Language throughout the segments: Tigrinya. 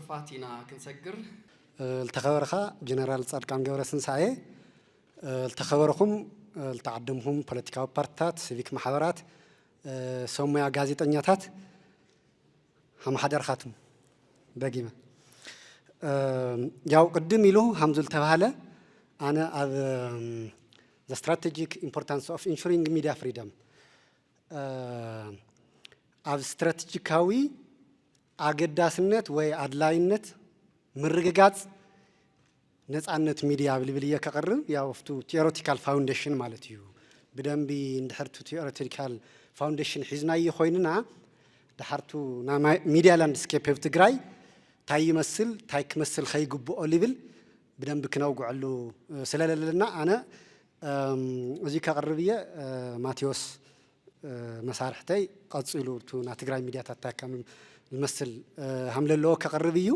ፋት ኢና ክንሰግር። ዝተኸበርኻ ጀነራል ጻድቃን ገብረትንሳኤ፣ ዝተኸበርኹም ዝተዓደምኹም ፖለቲካዊ ፓርትታት፣ ሲቪክ ማሕበራት፣ ሰብ ሞያ፣ ጋዜጠኛታት፣ ኣመሓደርካትም ደጊመ፣ ያው ቅድም ኢሉ ሃምዙ ዝተባህለ፣ ኣነ ኣብ the strategic importance of ensuring media freedom ኣብ ስትራቴጂካዊ ኣገዳስነት ወይ ኣድላይነት ምርግጋጽ ነጻነት ሚድያ ብልብል እየ ከቕርብ። ያው ኣብቱ ቲኦሬቲካል ፋውንዴሽን ማለት እዩ። ብደንቢ እንድሕር ቱ ቲኦሬቲካል ፋውንዴሽን ሒዝናዮ ኮይንና፣ ድሓርቱ ናይ ሚድያ ላንድስኬፕ ኣብ ትግራይ እንታይ ይመስል፣ እንታይ ክመስል ከይግብኦ ልብል ብደንቢ ክነውግዐሉ ስለለለና፣ ኣነ እዚ ከቕርብ እየ። ማቴዎስ መሳርሕተይ ቀጺሉ፣ እቱ ናይ ትግራይ ሚድያታት እንታይ ከም ዝመስል ሃም ለለዎ ከቕርብ እዩ።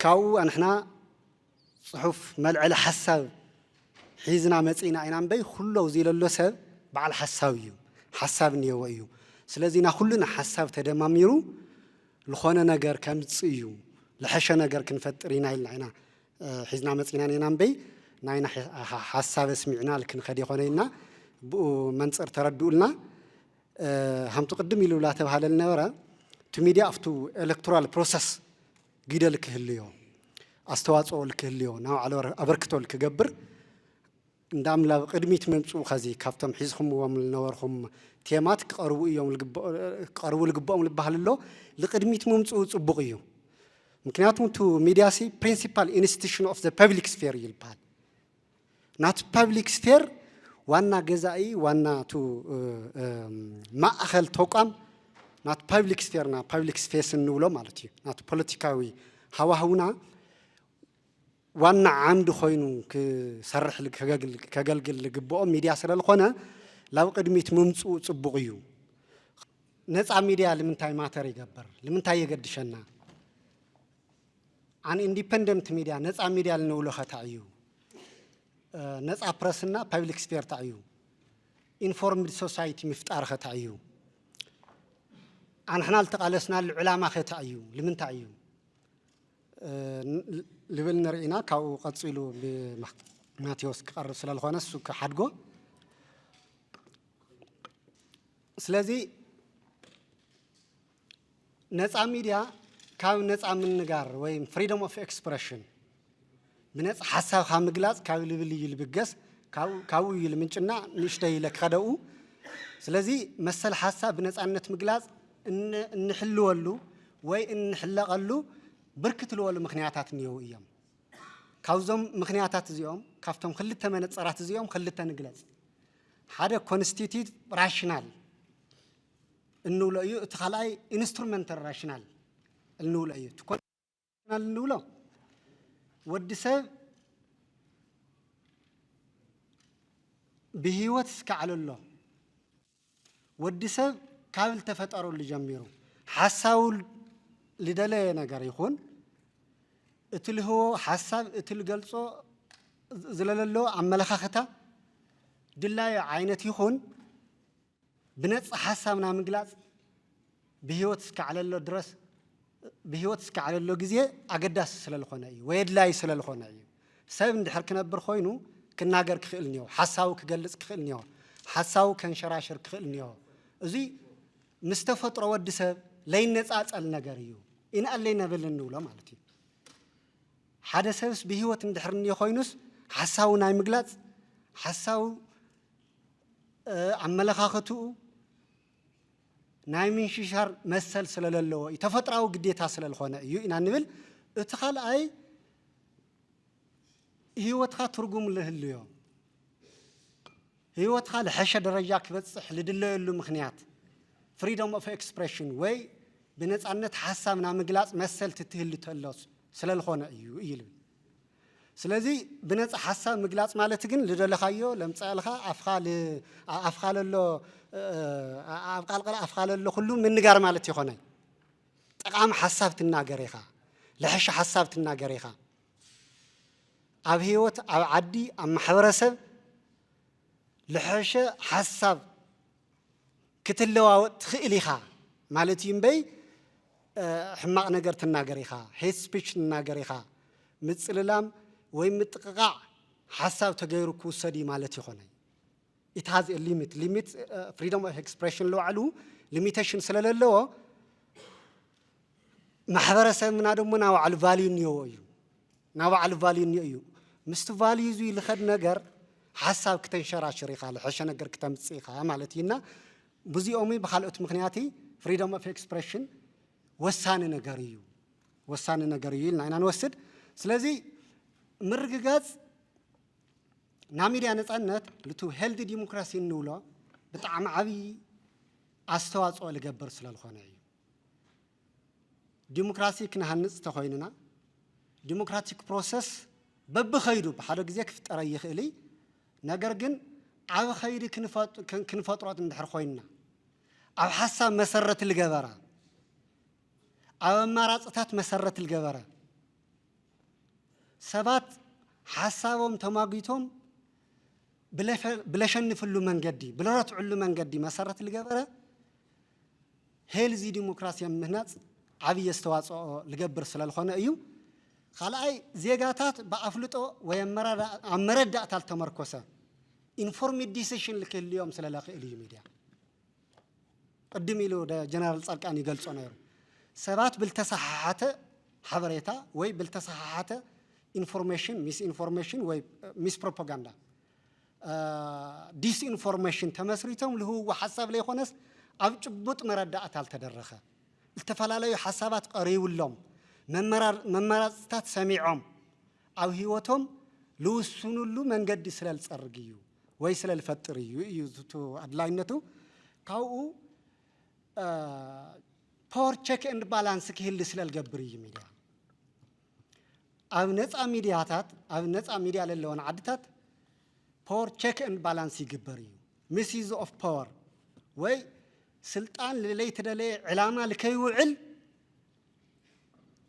ካብኡ ኣንሕና ጽሑፍ መልዕሊ ሓሳብ ሒዝና መጺእና ኢና እምበይ፣ ኩሎ እዚ ለሎ ሰብ በዓል ሓሳብ እዩ፣ ሓሳብ እኒሄዎ እዩ። ስለዚ ና ኩልና ሓሳብ ተደማሚሩ ዝኾነ ነገር ከምጽእ እዩ፣ ልሐሸ ነገር ክንፈጥር ኢና ኢልና ኢና ሒዝና መጺእና ኔና እምበይ፣ ናይና ሓሳብ ኣስሚዕና ልክንኸድ የኾነ ኢልና ብኡ መንጽር ተረድኡልና። ሃምቱ ቅድም ኢሉ ላተባሃለ ልነበረ፣ እቲ ሚድያ ኣብቱ ኤሌክቶራል ፕሮሰስ ግደ ልክህልዮ፣ ኣስተዋጽኦ ልክህልዮ፣ ናባዕሉ ኣበርክቶ ልክገብር፣ እንዳም ላብ ቅድሚት ምምጽኡ ኸዚ ካብቶም ሒዝኹምዎም ልነበርኹም ቴማት ክቐርቡ እዮም ልግብኦ-፣ ክቐርቡ ልግብኦም ልበሃል ኣሎ። ልቅድሚት ምምጽኡ ጽቡቕ እዩ። ምክንያቱም እቱ ሚድያ ሲ principal institution of the public sphere እዩ ልበሃል። ናቱ ፓብሊክ ስፌር ዋና ገዛኢ፣ ዋና እቱ፣ እ፣ እ፣ ማእኸል ተቋም ናቱ ፓብሊክ ስፌር፣ ና ፓብሊክ ስፔስ እንብሎ ማለት እዩ። ናቱ ፖለቲካዊ ሃዋህውና ዋና ዓምዲ ኮይኑ ክሰርሕ ል-፣ ከገልግል፣ ከገልግል ልግብኦ ሚድያ ስለ ዝኾነ፣ ላብ ቅድሚት ምምጽኡ ጽቡቕ እዩ። ነጻ ሚድያ ልምንታይ ማተር ይገብር? ልምንታይ የገድሸና? ኣን ኢንዲፐንደንት ሚድያ፣ ነጻ ሚድያ ልንብሎ ኸ እንታይ እዩ? እ፣ ነጻ ፕረስና ፓብሊክ ስፌር እንታይ እዩ? ኢንፎርምድ ሶሳይቲ ምፍጣር ኸ እንታይ እዩ? ኣንሕና ልተቓለስናሉ ዕላማ ኸ እንታይ እዩ? ልምንታይ እዩ? እ፣ ን-፣ ልብል ንርኢና፣ ካብኡ ቀጺሉ ብማቴዎስ ክቐርብ ስለ ዝኾነ እሱ ክሓድጎ። ስለዚ ነጻ ሚድያ ካብ ነጻ ምንጋር ወይም ፍሪደም ኦፍ ኤክስፕረሽን፣ ብነጻ ሓሳብካ ምግላጽ ካብ ልብል እዩ ልብገስ፣ ካብ-፣ ካብኡ እዩ ልምንጭና ንእሽተይ ኢለ ክኸደኡ። ስለዚ መሰል ሓሳብ ብነጻነት ምግላጽ እን-፣ እንሕልወሉ ወይ እንሕለቐሉ ብርክት ዝበሉ ምኽንያታት እኒአው እዮም። ካብዞም ምኽንያታት እዚኦም፣ ካብቶም ክልተ መነጸራት እዚኦም ክልተ ንግለጽ። ሓደ ኮንስቲቲቭ ራሽናል እንብሎ እዩ፣ እቲ ካልኣይ ኢንስትሩመንታል ራሽናል እንብሎ እዩ። እቲ ኮንስቲቱሽናል እንብሎ ወዲ ሰብ ብህይወት እስካዕ ኣሎ፣ ወዲ ሰብ ካብ ልተፈጠረሉ ጀሚሩ ሓሳቡ ልደለየ ነገር ይኹን፣ እቲ ልህቦ ሓሳብ፣ እቲ ልገልጾ ዝለለሎ ኣመለኻኽታ፣ ድላዮ ዓይነት ይኹን፣ ብነጻ ሓሳብና ምግላጽ ብህይወት እስካዕ ለሎ ድረስ፣ ብህይወት እስካዕ ለሎ ግዜ ኣገዳሲ ስለ ዝኾነ እዩ፣ ወይ ኣድላዪ ስለ ዝኾነ እዩ። ሰብ እንድሕር ክነብር ኮይኑ ክናገር ክኽእል እኒኦ፣ ሓሳቡ ክገልጽ ክኽእል እኒኦ፣ ሓሳቡ ከንሸራሽር ክኽእል እኒኦ። እዚ ምስ ተፈጥሮ ወዲ ሰብ ለይነጻጸል ነገር እዩ። ኢንኣለይ ነብል እንብሎ ማለት እዩ። ሓደ ሰብስ ብህይወት እንድሕር እኒኦ ኮይኑስ ሓሳቡ ናይ ምግላጽ፣ ሓሳቡ፣ እ፣ ኣመለኻኽትኡ ናይ ምንሽሻር መሰል ስለ ለለዎ እዩ፣ ተፈጥራዊ ግዴታ ስለ ዝኾነ እዩ ኢና ንብል። እቲ ካልኣይ ህይወትካ ትርጉም ልህልዮ፣ ህይወትካ ልሐሸ ደረጃ ክበጽሕ ልድለየሉ ምኽንያት ፍሪደም ኦፍ ኤክስፕሬሽን ወይ ብነጻነት ሓሳብና ምግላጽ መሰል ትትህሊ ተሎስ ስለ ዝኾነ እዩ እዩ ልብል። ስለዚ ብነጻ ሓሳብ ምግላጽ ማለት ግን ልደለኻዮ ለምጻእልኻ ኣፍኻ ል-፣ ኣ-፣ ኣፍኻ ለሎ፣ እ፣ ኣ-፣ ኣብ ቃልቃል ኣፍካ ለሎ ኩሉ ምንጋር ማለት ይኾነ። ጠቓሚ ሓሳብ ትናገር ኢኻ፣ ልሐሸ ሓሳብ ትናገር ኢኻ። ኣብ ህይወት፣ ኣብ ዓዲ፣ ኣብ ማሕበረሰብ ልሐሸ ሓሳብ ክትለዋወጥ ትኽእል ኢኻ ማለት እዩ እምበይ፣ ሕማቕ ነገር ትናገር ኢኻ፣ ሄት ስፒች ትናገር ኢኻ፣ ምጽልላም ወይ ምጥቕቓዕ ሓሳብ ተገይሩ ክውሰድ እዩ ማለት ይኾነ። It has a limit. ሊሚት ፍሪደም ኦፍ ኤክስፕሬሽን ለባዕሉ ሊሚቴሽን ስለለለዎ ማሕበረሰብና ደሞ ናባዕሉ ቫልዩ እኒኦዎ እዩ። ናባዕሉ ቫልዩ እኒኦ እዩ። ምስቲ ቫልዩ እዚ ልኸድ ነገር ሓሳብ ክተንሸራሽር ኢኻ፣ ልሐሸ ነገር ክተምፅእ ኢኻ ማለት እዩ። እና ብዙኦም ብካልኦት ምክንያት ፍሪደም ኦፍ ኤክስፕሬሽን ወሳኒ ነገር እዩ፣ ወሳኒ ነገር እዩ ኢልና ኢና ንወስድ። ስለዚ ምርግጋፅ ናይ ሚድያ ነፃነት ልቱ ሄልዲ ዲሞክራሲ እንብሎ ብጣዕሚ ዓብዪ ኣስተዋፅኦ ልገብር ስለልኾነ እዩ። ዲሞክራሲ ክንሃንፅ ተኾይንና ዲሞክራቲክ ፕሮሰስ በብኸይዱ ብሓደ ግዜ ክፍጠረ ይኽእል እዩ። ነገር ግን ዓብ ኸይዲ ክንፈጥ- ክን- ክንፈጥሮ እንድሕር ኮይንና ኣብ ሓሳብ መሰረት ልገበረ፣ ኣብ ኣማራፅታት መሰረት ልገበረ ሰባት ሓሳቦም ተማጒቶም ብለፈ- ብለሸንፍሉ መንገዲ ብለረትዕሉ መንገዲ መሰረት ልገበረ ሄልዚ ዲሞክራሲ ኣብ ምህናፅ ዓብዪ ኣስተዋፅኦ ልገብር ስለልኾነ እዩ። ካልኣይ ዜጋታት ብኣፍልጦ ወይ ኣብ መረዳ- ኣብ መረዳእታ ልተመርኮሰ ኢንፎርምድ ዲሲሽን ልክህልዮም ስለለኽእል እዩ ሚድያ። ቅድም ኢሉ ደ- ጀነራል ፃድቃን ይገልጾ ነይሩ። ሰባት ብልተሰሓሓተ ሓበሬታ ወይ ብልተሰሓሓተ ኢንፎርሜሽን፣ ሚስ ኢንፎርሜሽን ወይ ሚስ ፕሮፓጋንዳ፣ ዲስኢንፎርሜሽን ተመስሪቶም ልህውዎ ሓሳብ ለይኮነስ ኣብ ጭቡጥ መረዳእታ ልተደረኸ ልተፈላለዩ ሓሳባት ቀሪብሎም መመራር- መመራፅታት ሰሚዖም ኣብ ህይወቶም ልውስኑሉ መንገዲ ስለ ልፀርግ እዩ ወይ ስለ ልፈጥር እዩ እዩ ዝቱ ኣድላይነቱ። ካብኡ ፖወር ቸክ ኤንድ ባላንስ ክህሊ ስለ ልገብር እዩ ሚድያ። ኣብ ነፃ ሚድያታት ኣብ ነፃ ሚድያ ለለወን ዓድታት ፖወር ቸክ ኤንድ ባላንስ ይግበር እዩ። ሚስዩዝ ኦፍ ፓወር ወይ ስልጣን ለለይተደለየ ዕላማ ልከይውዕል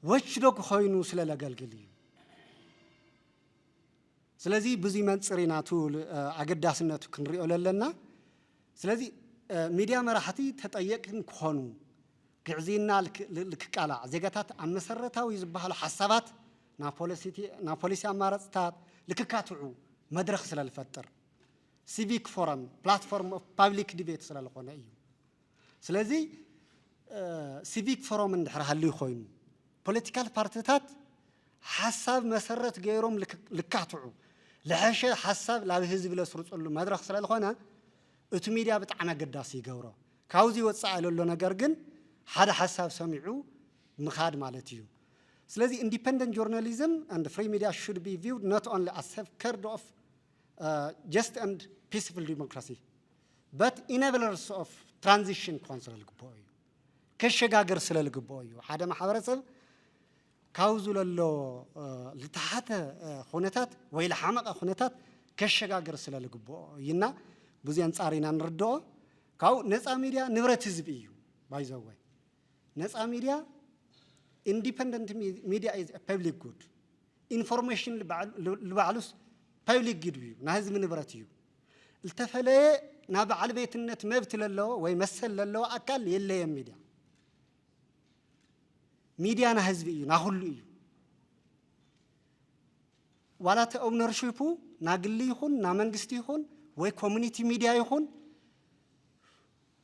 ወችዶግ ኮይኑ ስለ ለገልግል እዩ። ስለዚ ብዙይ መንፅር ኢና ናቱ ኣገዳስነቱ ክንሪኦ ለለና። ስለዚ ሚድያ መራሕቲ ተጠየቅን ክኾኑ ግዕዝይና ልክ- ልክቃላዕ ዜጋታት ኣብ መሰረታዊ ዝበሃሉ ሓሳባት ናብ ፖሊሲቲ- ናብ ፖሊሲ ኣማራፅታት ልክካትዑ መድረኽ ስለ ልፈጥር ሲቪክ ፎረም ፕላትፎርም ኦፍ ፓብሊክ ዲቤት ስለ ልኾነ እዩ። ስለዚ ሲቪክ ፎረም እንድሕር ሃልዩ ኮይኑ ፖለቲካል ፓርቲታት ሓሳብ መሰረት ገይሮም ልክ- ልካትዑ ልሐሸ ሓሳብ ላብ ህዝቢ ለስርፅሉ መድረኽ ስለ ዝኾነ እቲ ሚድያ ብጣዕሚ ኣገዳሲ ይገብሮ። ካብዚ ወፃኢ ለሎ ነገር ግን ሓደ ሓሳብ ሰሚዑ ምኻድ ማለት እዩ። ስለዚ independent journalism and free media should be viewed not only as safeguard of just and peaceful democracy but enablers of transition ክኾን ስለ ልግብኦ እዩ። ከሸጋግር ስለ ልግብኦ እዩ። ሓደ ማሕበረሰብ ካብዙ ለሎ ልተሓተ ኩነታት ወይ ለሓመቐ ኩነታት ከሸጋግር ስለ ልግብኦ እይና ብዙ ኣንፃር ኢና ንርድኦ። ካብኡ ነፃ ሚድያ ንብረት ህዝቢ እዩ። ባይዘወይ ነፃ ሚድያ independent media is public good። ኢንፎርሜሽን ልባዕሉስ ፐብሊክ ጉድ እዩ፣ ናይ ህዝቢ ንብረት እዩ። ልተፈለየ ናይ በዓል ቤትነት መብት ለለዎ ወይ መሰል ለለዎ ኣካል የለየም ሚድያ። ሚድያ ናይ ህዝቢ እዩ፣ ናይ ኩሉ እዩ። ዋላ እቲ ኦውነርሺፑ ናይ ግሊ ይኹን ናይ መንግስቲ ይኹን ወይ ኮሚኒቲ ሚድያ ይኹን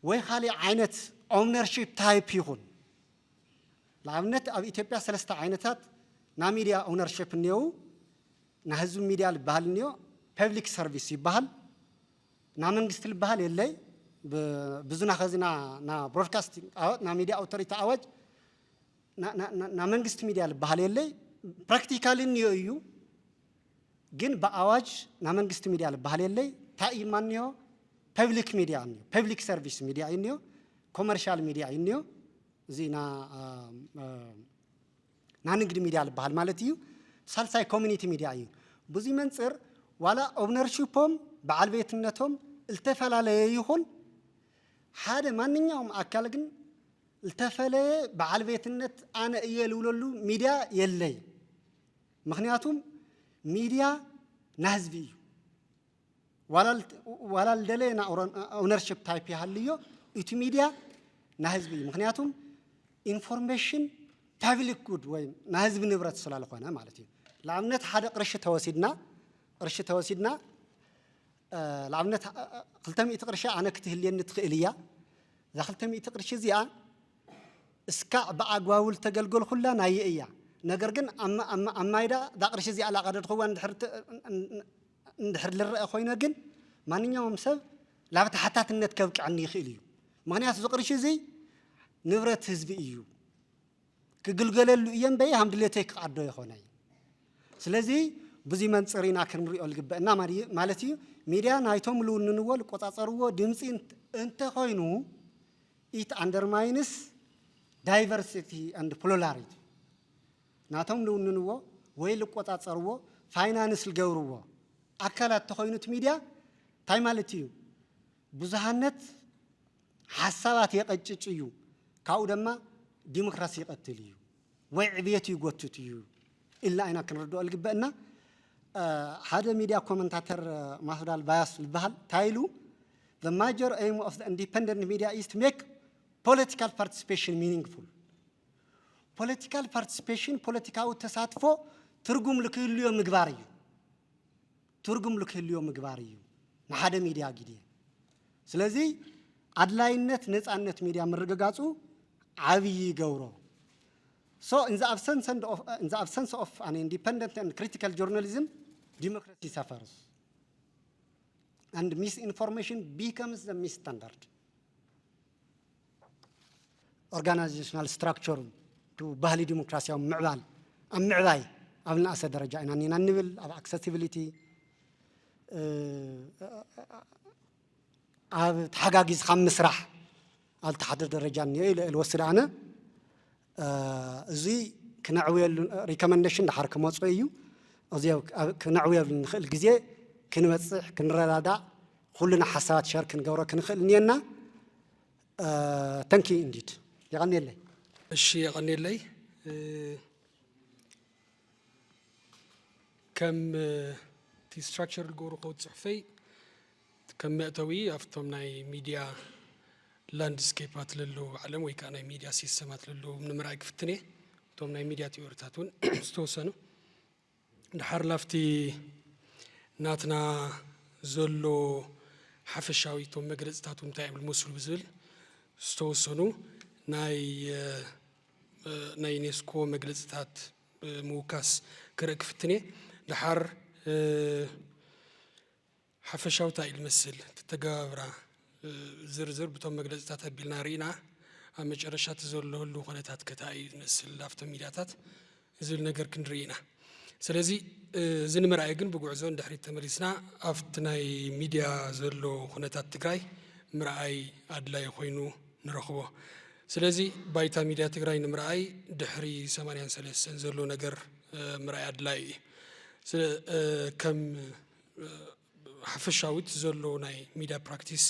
ወይ ካሊእ ዓይነት ኦውነርሺፕ ታይፕ ይኹን። ንኣብነት ኣብ ኢትዮጵያ ሰለስተ ዓይነታት ናይ ሚድያ ኦውነርሺፕ እኒአው። ናይ ህዝቢ ሚድያ ልበሃል እኒኦ፣ ፐብሊክ ሰርቪስ ይበሃል። ናይ መንግስቲ ልበሃል የለይ። ብዙና ከዚ ናይ ብሮድካስቲንግ ናይ ሚድያ ኣውቶሪቲ ኣዋጅ ናይ መንግስቲ ሚድያ ልበሃል የለይ። ፕራክቲካሊ እኒኦ እዩ። ግን ብኣዋጅ ናይ መንግስቲ ሚድያ ልበሃል የለይ። እንታይ እዩ እማ እኒኦ? ፐብሊክ ሚድያ እኒኦ፣ ፐብሊክ ሰርቪስ ሚድያ እዩ እኒኦ፣ ኮመርሻል ሚድያ እዩ እኒኦ። እዚ ናይ ንግዲ ሚድያ ልበሃል ማለት እዩ። ሳልሳይ ኮሚኒቲ ሚድያ እዩ። ብዙ መንፅር ዋላ ኦውነርሺፖም በዓል ቤትነቶም ልተፈላለየ ይኹን ሓደ ማንኛውም ኣካል ግን ልተፈለየ በዓል ቤትነት ኣነ እየ ልብለሉ ሚድያ የለይ። ምክንያቱም ሚድያ ናይ ህዝቢ እዩ። ዋላ ልደለየ ናይ ኦውነርሺፕ ታይፕ ይሃልዮ እቲ ሚድያ ናይ ህዝቢ እዩ። ምክንያቱም ኢንፎርሜሽን ፓብሊክ ጉድ ወይ ናይ ህዝቢ ንብረት ስላልኾነ ማለት እዩ። ንኣብነት ሓደ ቅርሺ ተወሲድና ቅርሺ ተወሲድና ንኣብነት ክልተ ሚእቲ ቅርሺ ኣነ ክትህልየኒ ትኽእል እያ። እዛ ክልተ ሚእቲ ቅርሺ እዚኣ እስካዕ ብኣግባቡ ዝተገልገልኩላ ናየ እያ። ነገር ግን ኣብ ማይዳ እዛ ቅርሺ እዚኣ ላቐደድክዋ እንድሕር ዝረአ ኮይነ ግን ማንኛውም ሰብ ላብ ተሓታትነት ከብቅዐኒ ይኽእል እዩ። ምኽንያቱ እዚ ቅርሺ እዚ ንብረት ህዝቢ እዩ። ክግልገለሉ እየ እምበይ ሃም ድሌተይ ክቃዶ ይኾነ እዩ። ስለዚ ብዙ መንፅር ኢና ክንሪኦ ዝግበአና ማለት እዩ። ሚድያ ናይቶም ልውንንዎ ልቆፃፀርዎ ድምፂ እንተኮይኑ it undermines diversity and plurality ናቶም ልውንንዎ ወይ ልቆፃፀርዎ ፋይናንስ ልገብርዎ ኣካላት ተኮይኑት ሚድያ እንታይ ማለት እዩ? ብዙሃነት ሓሳባት የቐጭጭ እዩ፣ ካብኡ ድማ ዲሞክራሲ ይቐትል እዩ ወይ ዕብየቱ ይጎትት እዩ ኢልና ኢና ክንርድኦ ልግበእና። ሓደ ሚድያ ኮመንታተር ማስዳል ባያስ ዝበሃል እንታይ ኢሉ? The major aim of the independent media is to make political participation meaningful. ፖለቲካል ፓርቲሲፔሽን ፖለቲካዊ ተሳትፎ ትርጉም ልክህልዮ ምግባር እዩ። ትርጉም ልክህልዮ ምግባር እዩ ንሓደ ሚድያ ግዜ። ስለዚ ኣድላይነት ነፃነት ሚድያ ምርግጋፁ ዓብዪ ይገብሮ። So in the absence of an independent and critical journalism, democracy suffers and misinformation becomes the standard. Organizational structure ቱ ባህሊ ዲሞክራሲያዊ ምዕባል ኣብ ምዕባይ ኣብ ንኣሰ ደረጃ ኢና እኒና እንብል ኣብ ኣክሰሲቢሊቲ ኣብ ተሓጋጊዝካ ምስራሕ ኣብ ተሓደ ደረጃ እኒኦ ኢለ ልወስድ ኣነ። እዚ ክነዕብየሉ ሪኮመንዴሽን ድሓር ክመፅኦ እዩ። እዚ ክነዕብየሉ ንኽእል ግዜ ክንበፅሕ ክንረዳዳእ ኩልና ሓሳባት ሸር ክንገብሮ ክንኽእል እኒአና። ተንኪ ኢንዲድ የቐኒየለይ። እሺ የቐኒየለይ። ከም እቲ ስትራክቸር ዝገብሩ ከውት ፅሑፈይ ከም መእተዊ ኣብቶም ናይ ሚድያ ላንድስኬፓት ለለዉ ዓለም ወይ ከዓ ናይ ሚድያ ሲስተማት ለለዉ ንምርኣይ ክፍትነ እቶም ናይ ሚድያ ቲዮሪታት እውን ዝተወሰኑ ድሓር ላፍቲ ናትና ዘሎ ሓፈሻዊ እቶም መግለፅታት እንታይ እዮም ዝመስሉ ብዝብል ዝተወሰኑ ናይ ናይ ዩኔስኮ መግለፅታት ምውካስ ክርኢ ክፍትን እየ። ድሓር ሓፈሻዊ እንታይ እዩ ዝመስል እቲ ተገባብራ ዝርዝር ብቶም መግለፅታት ኣቢልና ርኢና ኣብ መጨረሻ እቲ ዘሎ ህልው ኩነታት ከ እንታይ እዩ ዝመስል ኣብቶም ሚድያታት ዝብል ነገር ክንርኢ ኢና። ስለዚ እዚ ንምርኣይ ግን ብጉዕዞ ንድሕሪት ተመሊስና ኣብቲ ናይ ሚድያ ዘሎ ኩነታት ትግራይ ምርኣይ ኣድላዪ ኮይኑ ንረኽቦ። ስለዚ ባይታ ሚድያ ትግራይ ንምርኣይ ድሕሪ ሰማንያን ሰለስተን ዘሎ ነገር ምርኣይ ኣድላዪ እዩ። ከም ሓፈሻዊት ዘሎ ናይ ሚድያ ፕራክቲስ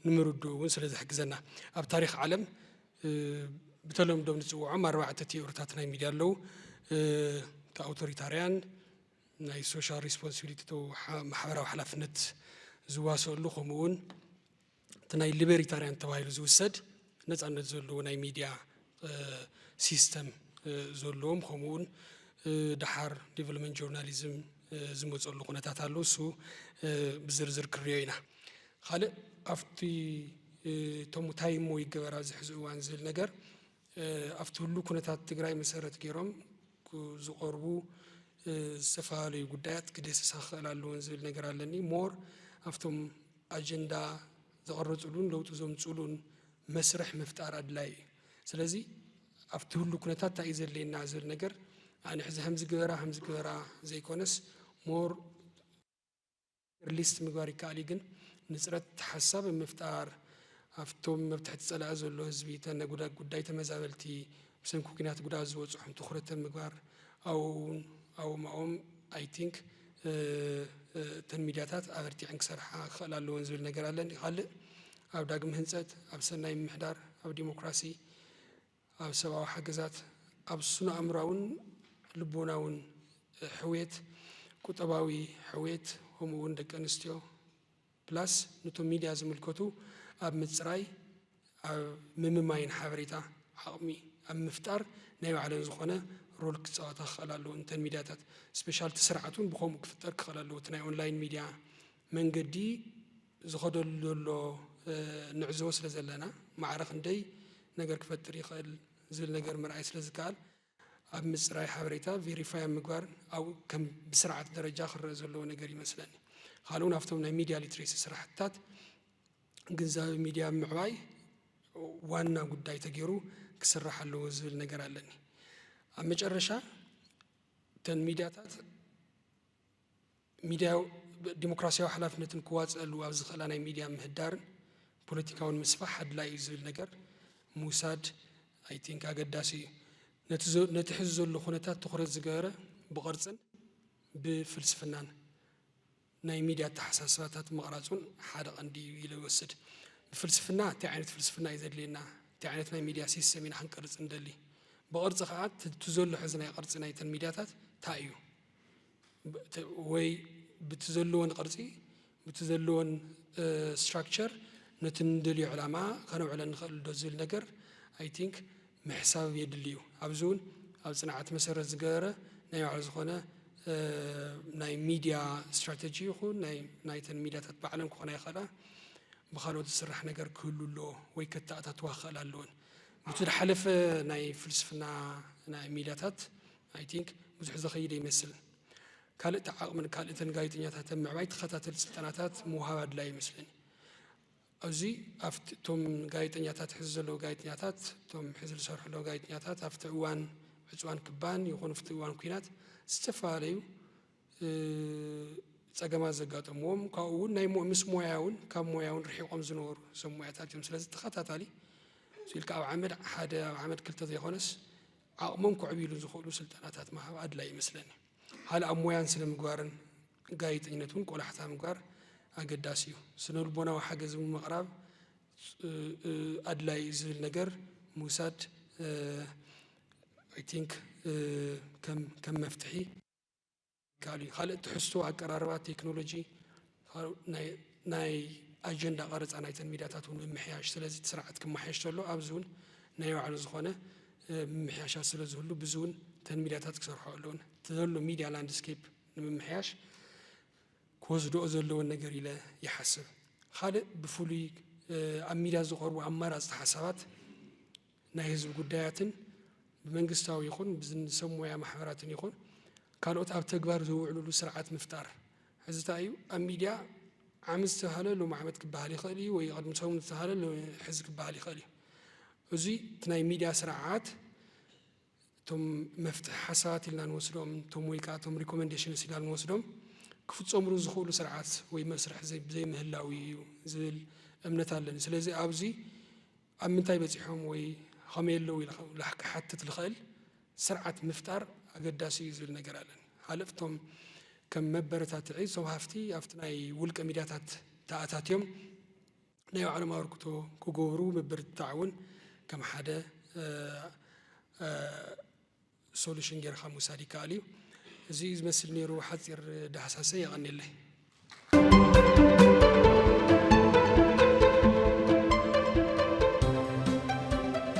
ንምርድኡ እውን ስለ ዝሕግዘና ኣብ ታሪክ ዓለም ብተለምዶ ንፅውዖም ኣርባዕተ ቲዮሪታት ናይ ሚድያ ኣለዉ። እቲ ኣውቶሪታርያን ናይ ሶሻል ሪስፖንሲቢሊቲ ማሕበራዊ ሓላፍነት ዝዋሰሉ ከምኡውን እቲ ናይ ሊበሪታርያን ተባሂሉ ዝውሰድ ነፃነት ዘለዎ ናይ ሚድያ ሲስተም ዘለዎም ከምኡውን ድሓር ዲቨሎፕመንት ጆርናሊዝም ዝመፀሉ ኩነታት ኣሎ። እሱ ብዝርዝር ክሪኦ ኢና። ካልእ ኣብቲ እቶም እንታይ እሞ ይገበር ኣብዚ ሕዚ እዋን ዝብል ነገር ኣብቲ ህሉ ኩነታት ትግራይ መሰረት ገይሮም ዝቐርቡ ዝተፈላለዩ ጉዳያት ክደስሳ ክኽእል ኣለዎን ዝብል ነገር ኣለኒ። ሞር ኣብቶም ኣጀንዳ ዝቐረፅሉን ለውጢ ዘምፅሉን መስርሕ ምፍጣር ኣድላይ እዩ። ስለዚ ኣብቲ ህሉ ኩነታት እንታይ እዩ ዘድልየና ዝብል ነገር ኣነ ሕዚ ከምዚ ግበራ ከምዚ ግበራ ዘይኮነስ ሞር ሊስት ምግባር ይከኣል እዩ፣ ግን ንፅረት ሓሳብ ኣብ ምፍጣር ኣብቶም ኣብ ትሕቲ ፀላኢ ዘሎ ህዝቢ ተነጉዳ ጉዳይ ተመዛበልቲ ብሰንኪ ኩናት ጉድኣት ዝበፅሖም ትኹረት ኣብ ምግባር ኣብኡ እውን ኣብኦም ኣብኦም I think እተን ሚድያታት ኣበርቲዐን ክሰርሓ ክኽእላ ኣለወን ዝብል ነገር ኣለኒ። ካልእ ኣብ ዳግም ህንፀት፣ ኣብ ሰናይ ምምሕዳር፣ ኣብ ዲሞክራሲ፣ ኣብ ሰብኣዊ ሓገዛት፣ ኣብ ስነ ኣእምራውን ልቦናውን ሕውየት፣ ቁጠባዊ ሕውየት፣ ከምኡ እውን ደቂ ኣንስትዮ ፕላስ ነቶም ሚድያ ዝምልከቱ ኣብ ምፅራይ፣ ኣብ ምምማይን ሓበሬታ ዓቕሚ ኣብ ምፍጣር ናይ ባዕለን ዝኾነ ሮል ክፃወታ ክኽእል ኣለዎ። እንተን ሚድያታት ስፔሻል እቲ ስርዓት እውን ብኸምኡ ክፍጠር ክኽእል ኣለዎ። እቲ ናይ ኦንላይን ሚድያ መንገዲ ዝኸደሉ ዘሎ ንዕዘቦ ስለ ዘለና ማዕረ ክንደይ ነገር ክፈጥር ይኽእል ዝብል ነገር ምርኣይ ስለ ዝከኣል ኣብ ምፅራይ ሓበሬታ ቬሪፋይ ኣብ ምግባር ኣብኡ ከም ብስርዓት ደረጃ ክረአ ዘለዎ ነገር ይመስለኒ። ካልኡ ናብቶም ናይ ሚድያ ሊትሬሲ ስራሕትታት ግንዛበ ሚድያ ምዕባይ ዋና ጉዳይ ተገይሩ ክስራሕ ኣለዎ ዝብል ነገር ኣለኒ። ኣብ መጨረሻ እተን ሚድያታት ሚድያ ዲሞክራሲያዊ ሓላፍነትን ክዋፅኣሉ ኣብ ዝኽእላ ናይ ሚድያ ምህዳርን ፖለቲካውን ምስፋሕ ኣድላይ እዩ ዝብል ነገር ምውሳድ ኣይ ቲንክ ኣገዳሲ እዩ። ነቲ ዘ- ነቲ ሕዚ ዘሎ ኩነታት ትኹረት ዝገበረ ብቕርፅን ብፍልስፍናን ናይ ሚድያ ኣተሓሳስባታት ምቕራፅ እውን ሓደ ቀንዲ እዩ ኢለ ይወስድ። ብፍልስፍና እንታይ ዓይነት ፍልስፍና እዩ ዘድልየና፣ እንታይ ዓይነት ናይ ሚድያ ሲስተም ኢና ክንቀርፅ እንደሊ፣ ብቕርፂ ከዓ እቲ ዘሎ ሕዚ ናይ ቅርፂ ናይተን ሚድያታት እንታይ እዩ ወይ ብቲ ዘለዎን ቅርፂ ብቲ ዘለዎን ስትራክቸር ነቲ ንደልዮ ዕላማ ከነውዕለ ንኽእል ዶ ዝብል ነገር ኣይ ቲንክ ምሕሳብ የድሊ እዩ። ኣብዚ እውን ኣብ ፅንዓት መሰረት ዝገበረ ናይ ባዕሉ ዝኾነ ናይ ሚድያ ስትራተጂ ይኹን ናይተን ሚድያታት ባዕለን ክኾና ይኽእላ ብካልኦት ዝስራሕ ነገር ክህሉ ኣለዎ ወይ ከተኣታትዋ ክኽእል ኣለዎን። ብቲ ዝሓለፈ ናይ ፍልስፍና ናይ ሚድያታት ኣይ ቲንክ ብዙሕ ዘኸይደ ይመስል። ካልእ ተዓቕምን ካልእተን ጋዜጠኛታት ኣብ ምዕባይ ተኸታተል ስልጠናታት ምውሃብ ኣድላይ ይመስለኒ። ኣብዚ ኣብቲ እቶም ጋዜጠኛታት ሕዚ ዘለዉ ጋዜጠኛታት እቶም ሕዚ ዝሰርሑ ኣለዉ ጋዜጠኛታት ኣብቲ እዋን ዕፅዋን ክባን ይኹን ኣብቲ እዋን ኩናት ዝተፈላለዩ ጸገማት ዘጋጠምዎም ካብኡ እውን ናይ ምስ ሞያ እውን ካብ ሞያ እውን ርሒቖም ዝነበሩ ሰብ ሞያታት እዮም። ስለዚ ተኸታታሊ ኢልካ ኣብ ዓመት ሓደ ኣብ ዓመት ክልተ ዘይኮነስ ዓቕሞም ከዕብይሉ ዝኽእሉ ስልጠናታት ምሃብ ኣድላይ ይመስለኒ። ካልእ ኣብ ሞያን ስነ ምግባርን ጋዜጠኝነት እውን ቆላሕታ ምግባር ኣገዳሲ እዩ። ስነ ልቦናዊ ሓገዝ እውን ምቕራብ ኣድላይ እዩ ዝብል ነገር ምውሳድ ኣይ ቲንክ ከም መፍትሒ ይከኣል እዩ። ካልእ ትሕዝቶ ኣቀራርባ ቴክኖሎጂ ናይ ኣጀንዳ ቀረፃ ናይተን ሚድያታት እውን ምምሕያሽ። ስለዚ እቲ ስርዓት ክመሓየሽ ተሎ ኣብዚ እውን ናይ ባዕሉ ዝኾነ ምምሕያሻት ስለ ዝህሉ ብዚ እውን እተን ሚድያታት ክሰርሖ ኣለውን። እቲ ዘሎ ሚድያ ላንድስኬፕ ንምምሕያሽ ክወስድኦ ዘለዎን ነገር ኢለ ይሓስብ። ካልእ ብፍሉይ ኣብ ሚድያ ዝቐርቡ ኣማራፅቲ ሓሳባት ናይ ህዝቢ ጉዳያትን ብመንግስታዊ ይኹን ብዝንሰብ ሞያ ማሕበራትን ይኹን ካልኦት ኣብ ተግባር ዝውዕሉሉ ስርዓት ምፍጣር። ሕዚ እንታይ እዩ ኣብ ሚድያ ዓመት ዝተባህለ ሎም ዓመት ክበሃል ይኽእል እዩ ወይ ቅድሚ ሰሙን ዝተባህለ ሎም ሕዚ ክበሃል ይኽእል እዩ። እዚ እቲ ናይ ሚድያ ስርዓት እቶም መፍትሒ ሓሳባት ኢልና ንወስዶም እቶም ወይ ከዓ እቶም ሪኮመንዴሽንስ ኢልና ንወስዶም ክፍፀምሉ ዝኽእሉ ስርዓት ወይ መስርሕ ብዘይምህላው እዩ ዝብል እምነት ኣለኒ። ስለዚ ኣብዚ ኣብ ምንታይ በፂሖም ወይ ከመይ ኣለዉ ኢልካ ክሓትት ዝኽእል ስርዓት ምፍጣር ኣገዳሲ እዩ ዝብል ነገር ኣለኒ። ሃለፍቶም ከም መበረታትዒ እቶም ሃፍቲ ኣብቲ ናይ ውልቀ ሚድያታት ተኣታትዮም ናይ ባዕሎም ኣበርክቶ ክገብሩ ምብርትታዕ እውን ከም ሓደ ሶሉሽን ጌርካ ምውሳድ ይከኣል እዩ። እዚ እዩ ዝመስል ነይሩ ሓፂር ዳህሳሰ። የቐንየለይ።